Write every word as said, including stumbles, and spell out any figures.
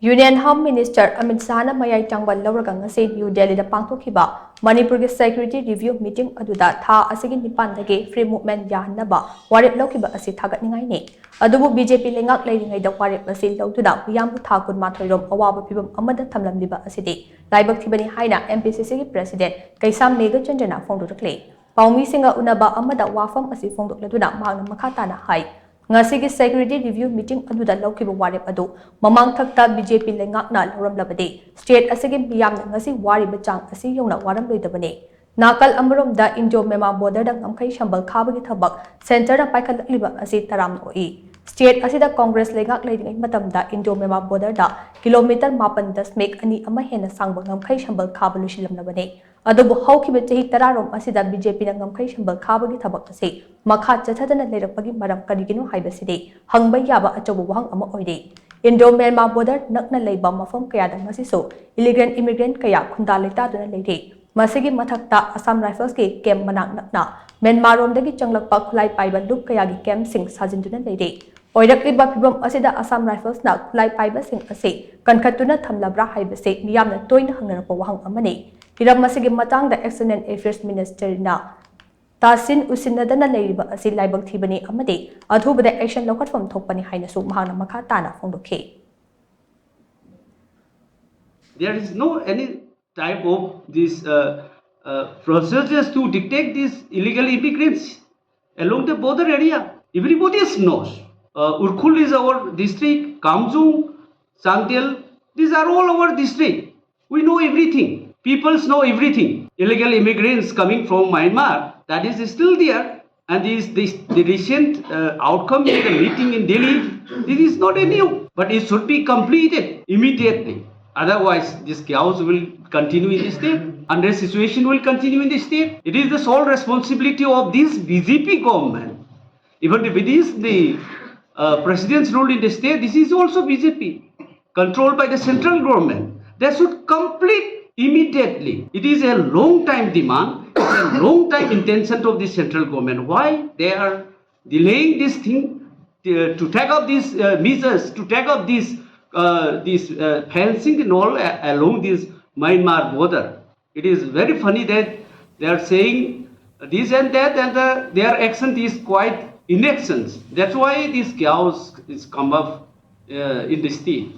Union Home Minister Amit Shahꯅ ꯃꯌꯥꯏ ꯆꯪꯕ ꯂꯧꯔꯒ ꯉꯁꯤ ꯅ꯭ꯌꯨ ꯗꯦꯜꯂꯤꯗ ꯄꯥꯡꯊꯣꯛꯈꯤꯕ ꯃꯅꯤꯄꯨꯔꯒꯤ security review meeting ꯑꯗꯨꯗ ꯊꯥ ꯑꯁꯤꯒꯤ ꯅꯤꯄꯥꯟꯗꯒꯤ free movement ꯌꯥꯍꯟꯅꯕ ꯋꯥꯔꯦꯞ ꯂꯧꯈꯤꯕ ꯑꯁꯤ ꯊꯥꯒꯠꯅꯤꯡꯉꯥꯏꯅꯤ꯫ ꯑꯗꯨꯕꯨ BJP ꯂꯩꯉꯥꯛ ꯂꯩꯔꯤꯉꯩꯗ ꯋꯥꯔꯦꯞ ꯑꯁꯤ ꯂꯧꯗꯨꯅ ꯃꯤꯌꯥꯝꯕꯨ ꯊꯥ ꯀꯨꯟꯃꯥꯊꯣꯏ ꯔꯣꯝ ꯑꯋꯥꯕ ꯐꯤꯚꯝ ꯑꯃꯗ ꯊꯝꯂꯝꯂꯤꯕ ꯑꯁꯤꯗꯤ ꯂꯥꯏꯕꯛ ꯊꯤꯕꯅꯤ ꯍꯥꯏꯅ MPCCꯒꯤ president ꯀꯩꯁꯥꯝ ꯃꯦꯘꯆꯟꯗ꯭ꯔꯅ ꯐꯣꯡꯗꯣꯔꯛꯂꯤ꯫ ꯄꯥꯎꯃꯤꯁꯤꯡꯒ ꯎꯅꯕ ꯑꯃꯗ ꯋꯥꯐꯝ ꯑꯁꯤ ꯐꯣꯡꯗꯣꯛꯂꯗꯨꯅ ꯃꯍꯥꯛꯅ ꯃꯈꯥ ꯇꯥꯅ ꯍꯥꯏ, ꯉꯁꯤꯒꯤ security review meeting ꯑꯗꯨꯗ ꯂꯧꯈꯤꯕ ꯋꯥꯔꯦꯞ ꯑꯗꯨ ꯃꯃꯥꯡ ꯊꯛꯇ BJP ꯂꯩꯉꯥꯛꯅ ꯂꯧꯔꯝꯂꯕꯗꯤ state ꯑꯁꯤꯒꯤ ꯃꯤꯌꯥꯝꯅ ꯉꯁꯤ ꯋꯥꯔꯤꯕ ꯆꯥꯡ ꯑꯁꯤ ꯌꯧꯅ ꯋꯥꯔꯝꯂꯣꯏꯗꯕꯅꯤ꯫ ꯅꯥꯀꯜ ꯑꯃꯔꯣꯝꯗ Indo-Myanmar borderꯗ ꯉꯝꯈꯩ ꯁꯝꯕꯜ ꯈꯥꯕꯒꯤ ꯊꯕꯛ centreꯅ ꯄꯥꯏꯈꯠꯂꯛꯂꯤꯕ ꯑꯁꯤ ꯇꯔꯥꯝꯅ ꯑꯣꯛꯏ꯫ State ꯑꯁꯤꯗ Congress ꯂꯩꯉꯥꯛ ꯂꯩꯔꯤꯉꯩ ꯃꯇꯝꯗ Indo-Myanmar borderꯗ kilometre ꯃꯥꯄꯟ ꯗꯁꯃꯤꯛ ꯑꯅꯤ ꯑꯃ ꯍꯦꯟꯅ ꯁꯥꯡꯕ ꯉꯝꯈꯩ ꯁꯝꯕꯜ ꯈꯥꯕ ꯂꯣꯏꯁꯤꯜꯂꯝꯂꯕꯅꯤ꯫ ꯑꯗꯨꯕꯨ ꯍꯧꯈꯤꯕ ꯆꯍꯤ ꯇꯔꯥꯔꯣꯝ ꯑꯁꯤꯗ BJPꯅ ꯉꯝꯈꯩ ꯁꯝꯕꯜ ꯈꯥꯕꯒꯤ ꯊꯕꯛ ꯑꯁꯤ ꯃꯈꯥ ꯆꯠꯊꯗꯅ ꯂꯩꯔꯛꯄꯒꯤ ꯃꯔꯝ ꯀꯔꯤꯒꯤꯅꯣ ꯍꯥꯏꯕꯁꯤꯗꯤ ꯍꯪꯕ ꯌꯥꯕ ꯑꯆꯧꯕ ꯋꯥꯍꯪ ꯑꯃ ꯑꯣꯏꯔꯤ꯫ Indo-Myanmar border ꯅꯛꯅ ꯂꯩꯕ ꯃꯐꯝ ꯀꯌꯥꯗ ꯉꯁꯤꯁꯨ illegal immigrant ꯀꯌꯥ ꯈꯨꯟꯗꯥ ꯂꯩꯇꯥꯗꯨꯅ ꯂꯩꯔꯤ꯫ ꯃꯁꯤꯒꯤ ꯃꯊꯛꯇ Assam Riflesꯀꯤ camp ꯃꯅꯥꯛ ꯅꯛꯅ Myanmarꯔꯣꯝꯗꯒꯤ ꯆꯪꯂꯛꯄ ꯈꯨꯠꯂꯥꯏ ꯄꯥꯏꯕ ꯂꯨꯞ ꯀꯌꯥꯒꯤ campꯁꯤꯡ ꯁꯥꯖꯤꯟꯗꯨꯅ ꯂꯩꯔꯤ꯫ ꯑꯣꯏꯔꯛꯂꯤꯕ ꯐꯤꯚꯝ ꯑꯁꯤꯗ Assam Riflesꯅ ꯈꯨꯠꯂꯥꯏ ꯄꯥꯏꯕꯁꯤꯡ ꯑꯁꯤ ꯀꯟꯈꯠꯇꯨꯅ ꯊꯝꯂꯕ꯭ꯔꯥ ꯍꯥꯏꯕꯁꯤ ꯃꯤꯌꯥꯝꯅ ꯇꯣꯏꯅ ꯍꯪꯅꯔꯛꯄ ꯋꯥꯍꯪ ꯑꯃꯅꯤ꯫ ꯍꯤꯔꯝ ꯑꯁꯤꯒꯤ ꯃꯇꯥꯡꯗ External Affairs Ministerꯅ ꯇꯥꯁꯤꯟ ꯎꯁꯤꯟꯅꯗꯅ ꯂꯩꯔꯤꯕ ꯑꯁꯤ ꯂꯥꯏꯕꯛ ꯊꯤꯕꯅꯤ ꯑꯃꯗꯤ ꯑꯊꯨꯕꯗ action ꯂꯧꯈꯠꯐꯝ ꯊꯣꯛꯄꯅꯤ ꯍꯥꯏꯅꯁꯨ ꯃꯍꯥꯛꯅ ꯃꯈꯥ ꯇꯥꯅ ꯐꯣꯡꯗꯣꯛꯈꯤ꯫ There is no any type of this uh, uh, procedures to detect these illegal immigrants along the border area. Everybody knows. Uh, Ukhrul is our district, Kamjong, Chandel, these are all our district. We know everything. Peoples know everything. Illegal immigrants coming from Myanmar, that is still there. And this, this the recent uh, outcome in the meeting in Delhi, this is not a new, but it should be completed immediately. Otherwise, this chaos will continue in the state, unrest situation will continue in the state. It is the sole responsibility of this BJP government. Even if it is the uh, president's rule in the state, this is also BJP controlled by the central government. They should complete immediately. It is a long time demand, it's a long time intention of the central government. Why they are delaying this thing uh, to take up these uh, measures, to take up this uh, this uh, fencing and all a- along this Myanmar border. It is very funny that they are saying this and that, and uh, their action is quite inactions. That's why this chaos is come up uh, in the state.